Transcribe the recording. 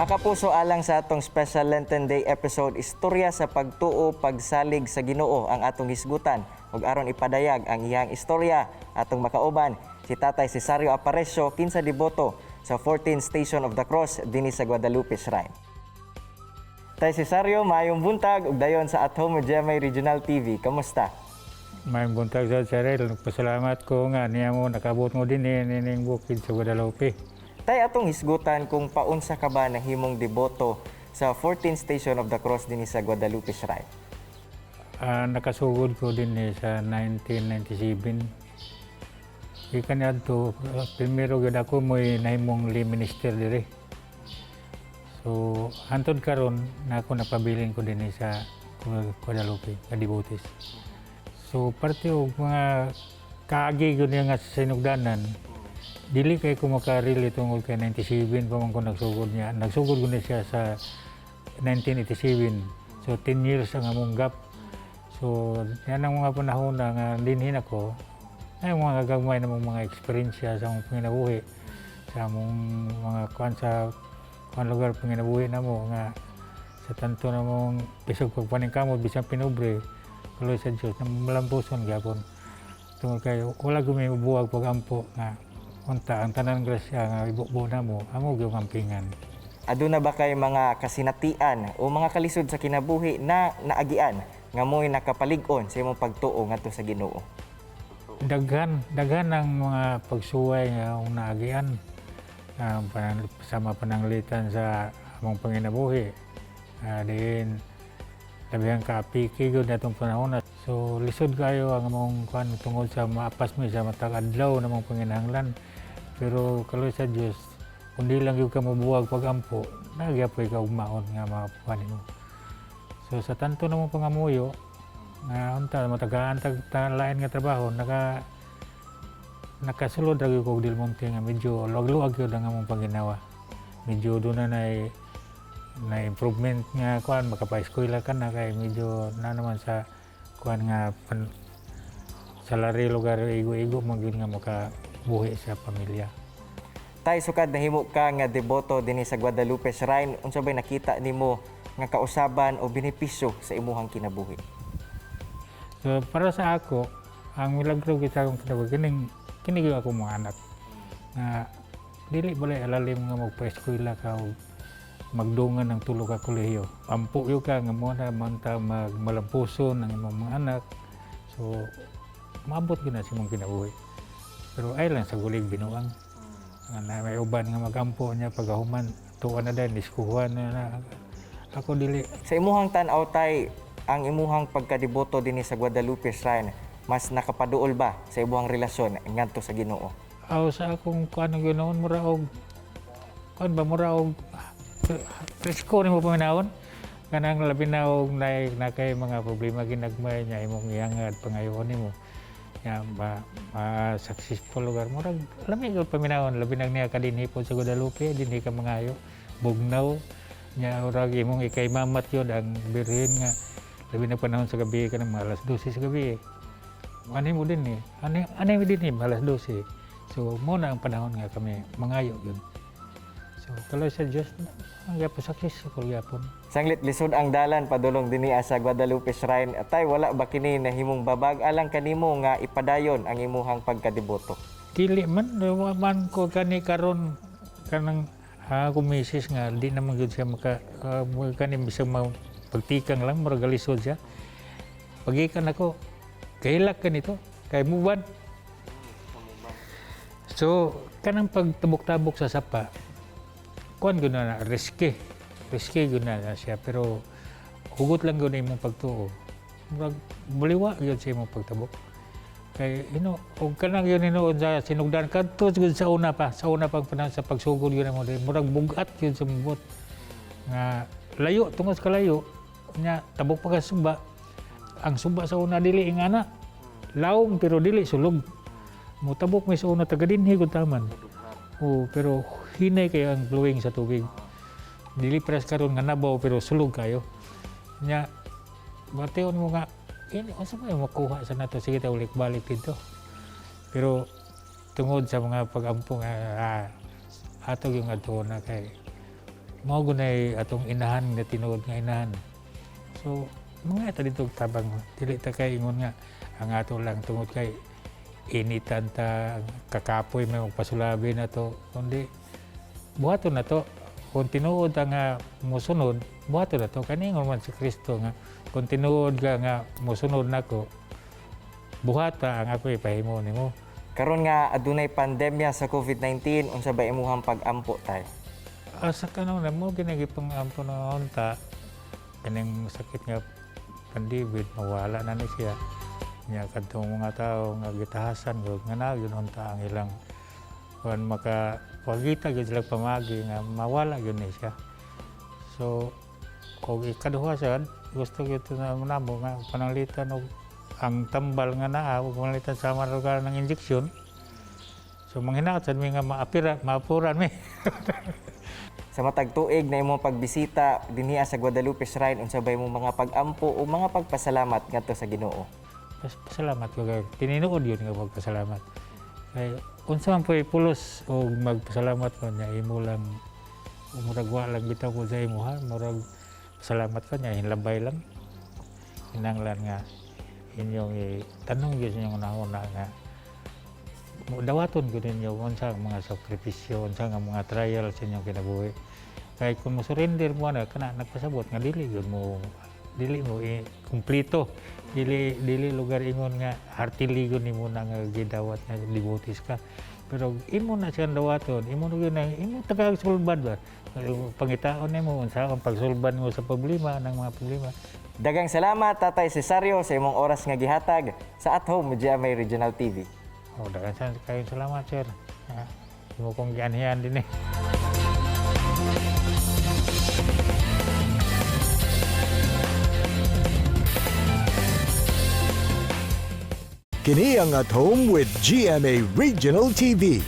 Mga kapuso, alang sa atong special Lenten Day episode, istorya sa pagtuo, pagsalig sa Ginoo ang atong hisgutan. Ug aron ipadayag ang iyang istorya, atong makauban si Tatay Cesario Aparecio, kinsa deboto sa 14 Station of the Cross dinhi sa Guadalupe Shrine. Tay Cesario, maayong buntag ug dayon sa At Home with GMA Regional TV. Kamusta? Maayong buntag sa Cheryl. Nagpasalamat ko nga niya mo nakabot mo din nining bukid sa Guadalupe. Tay, atong hisgutan kung paunsa ka ba nahimong deboto sa 14 Station of the Cross dinhi sa Guadalupe Shrine. Nakasugod ko din sa 1997. Gikan niadto, primero gyud ako mo'y nahimong lay minister diri. So, hantod karon na ako napabilin ko din sa Guadalupe, nga devotees. So, parte og mga kaagi gyud niya nga sa sinugdanan, dili kay ko makarelate tungod kay 97 pa man ko nagsugod niya. Nagsugod ko ni siya sa 1987. So, 10 years ang among gap. So, yan ang mga panahon na nga dinhin ako, ay mga gagmay na mong mga eksperyensya sa among panginabuhi, sa among mga kuan sa kuan lugar panginabuhi namo nga sa tanto namong bisag pagpaningkamot, bisan pinobre, tuloy sa Dios na malampuson gyapon. Tungod kay wala gumi buwag pag-ampo nga unta ang tanan grasya nga ibubo namo, amo gyud ampingan. Aduna ba kay mga kasinatian o mga kalisod sa kinabuhi na naagian nga mo'y nakapalig-on sa imong pagtuo ngadto sa Ginoo? Daghan, daghan ang mga pagsuway nga akong naagian. Sama pananglitan sa among panginabuhi. Diin labihang kaapiki gyud natong panahon na. So lisod kayo ang among kuan tungod sa maapas mi sa matag adlaw namong panginahanglan. Pero kaloy sa Dios, kung di lang gyud ka mobuwag pag-ampo, nagyapoy ka ugmaon nga makuha nimo. So sa tanto namong pangamuyo, nga unta matagaan tag lain nga trabaho, nakasulod ra gyud ko og Del Monte nga medyo luwag-luwag gyud ang among panginawa. Medyo doon na na improvement nga kuan, makapa-eskwela ka na kay medyo na naman sa kuan nga salary lugar igo-igo man gyud nga makabuhi sa pamilya. Tay, sukad nahimo ka nga deboto dinhi sa Guadalupe Shrine, unsa bay nakita nimo nga kausaban o benepisyo sa imuhang kinabuhi? So para sa ako, ang milagro kita akong kinabuhi kining kini gyud ako mga anak. Nga dili balay alalim nga magpa-eskwela ka o magdungan ng tulo ka kolehiyo. Ampo gyud ka nga mo na man ta magmalampuson ang imong mga anak. So maabot gyud na sa imong kinabuhi. Pero ay lang sa gulig binuang. Nga na may uban nga magampo niya pagahuman tuwa na din diskuhan na, na. Ako dili. Sa imuhang tan-aw, tay, ang imuhang pagkadeboto dinhi sa Guadalupe Shrine, mas nakapaduol ba sa imuhang relasyon ngadto sa Ginoo? Aw, sa akong kuan gyud noon, mura og kuan ba, mura og presko nimo paminawon kanang labi na og na kay mga problema ginagmay niya imong ihangad pangayoon nimo ya ba ma successful lugar, murag lami gyud paminawon, labi na niya kadinhi pod sa Guadalupe, dinhi ka mangayo, bugnaw nya, murag imong ikay mamat yun ang birhen nga labi na panahon sa gabi kanang mga alas 12 sa gabi. Ani mo din eh. Ani mo din eh, alas 12. So, mo na ang panahon nga kami mangayo yun. So, kaloy sa Diyos, ang gyapon successful gyapon. Sanglit lisod ang dalan padulong dinhi sa Guadalupe Shrine. Tay, wala ba kini nahimong babag alang kanimo nga ipadayon ang imuhang pagkadeboto? Dili man, wa man ko kani karon kanang ako misis nga di naman gyud siya maka kani bisag ma pagtikang lang murag galisod siya. Pagikan ako, kailak ka nito, kay muban. So, kanang pagtabok-tabok sa sapa, kuan gyud na risky. Risky gyud na siya pero hugot lang gyud na imong pagtuo. Murag buliwa gyud sa imong pagtabok. Kay ino og kanang yun hinuon sa sinugdan kadto gyud sa una pa, sa una pang panahon sa pagsugod gyud mo, murag bugat gyud sa mubot. Nga layo tungod sa kalayo nya tabok pa ka sa suba. Ang suba sa una dili ingana. Lawom pero dili sulog. Mutabok mi sa una taga dinhi gud taman. Oo, pero hinay kayo ang flowing sa tubig. Dili pres karon nga nabaw pero sulog kayo. Nya bation mo nga ini unsa may makuha sa nato, sige ta ulik balik dito. Pero tungod sa mga pag-ampo nga ato yung adto na kay Mao gunay atong inahan nga tinuod nga inahan. So, mga ta dito tabang, dili ta kay ingon nga ang ato lang tungod kay initan ta, kakapoy, may magpasulabi na to, kundi buhaton na to. Kung tinuod ang nga musunod, buhaton na to. Kaningon man si Kristo nga kung tinuod ka nga musunod nako, buhata ang ako ipahimo nimo. Karon nga adunay pandemya sa COVID-19, unsa ba imuhang pag-ampo, Tay? Asa ka na mo ginagipang ampo na unta kaning sakit nga pandibid mawala na ni siya nya, kadtong mga tao nga gitahasan gud nga na gyud unta ang ilang kuan, maka pagita gyud sila pamagi nga mawala gyud ni siya. So kung ikaduha sad, gusto gyud to na namo nga pananglitan og ang tambal nga naa ug pananglitan sa lugar ng injection. So manghinaot sad mi nga maapira, maapuran mi. Sa matag tuig na imong pagbisita dinhi sa Guadalupe Shrine, unsa ba imong mga pag-ampo o mga pagpasalamat ngadto sa Ginoo? Pasalamat ko kay tinuod yun nga magpasalamat. Kay unsa man po'y pulos og magpasalamat ko niya, imo lang murag wa lang bitaw ko sa imo ha, murag pasalamat ka niya hinlabay lang. Kinahanglan nga inyong tanong gyud sa inyong unahuna nga mo dawaton gyud ninyo unsa ang mga sakripisyo, unsa ang mga trial sa inyong kinabuhi. Kay kung mo surrender mo na kana, nagpasabot nga dili gyud mo, dili mo kumpleto, dili dili lugar ingon nga heartily gyud nimo na nga gidawat nga devotees ka, pero imo na siyang dawaton, imo na gyud na imo tagag sulbad ba, pangitaon nimo unsa ang pagsulbad mo sa problema ng mga problema. Daghang salamat, Tatay Cesario, sa imong oras nga gihatag sa At Home with GMA Regional TV. Oh, daghan sa kayong salamat, sir. Ah, imo kong gianhian din eh. Kini ang At Home with GMA Regional TV.